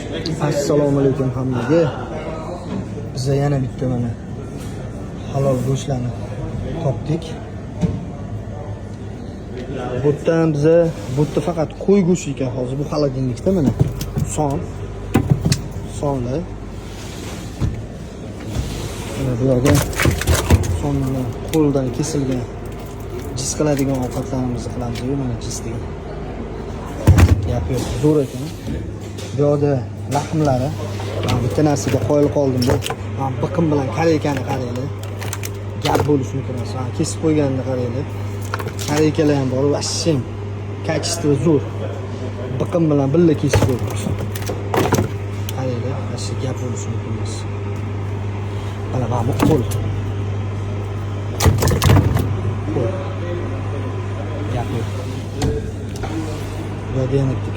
Assalomu alaykum hammaga. Biza yana bitta mana halol go'shtlarni topdik. Bu yerdan biza, bu yerda faqat qo'y go'shti ekan hozir bu холодильник da mana. Son. Sonlar. Mana bu yerda sonlar, qo'ldan kesilgan jiz qiladigan ovqatlarimizni qilamiz, mana jiz degan. Gap yo'q, zo'r ekan. Bu yoqda лахм lari. Man bitta narsaga qoyil qoldim bu. Man biqin bilan корейка ni qaranglar. Gap bo'lishi mumkin emas. Mana kesib qo'yganini qaranglar. Корейка lar ham bor, вообще качество zo'r. Biqin bilan birga kesib qo'yibdi. Qaranglar, вообще gap bo'lishi mumkin emas. Mana bu qo'l. Qo'l. Gap yo'q. Bu yerda yana bitta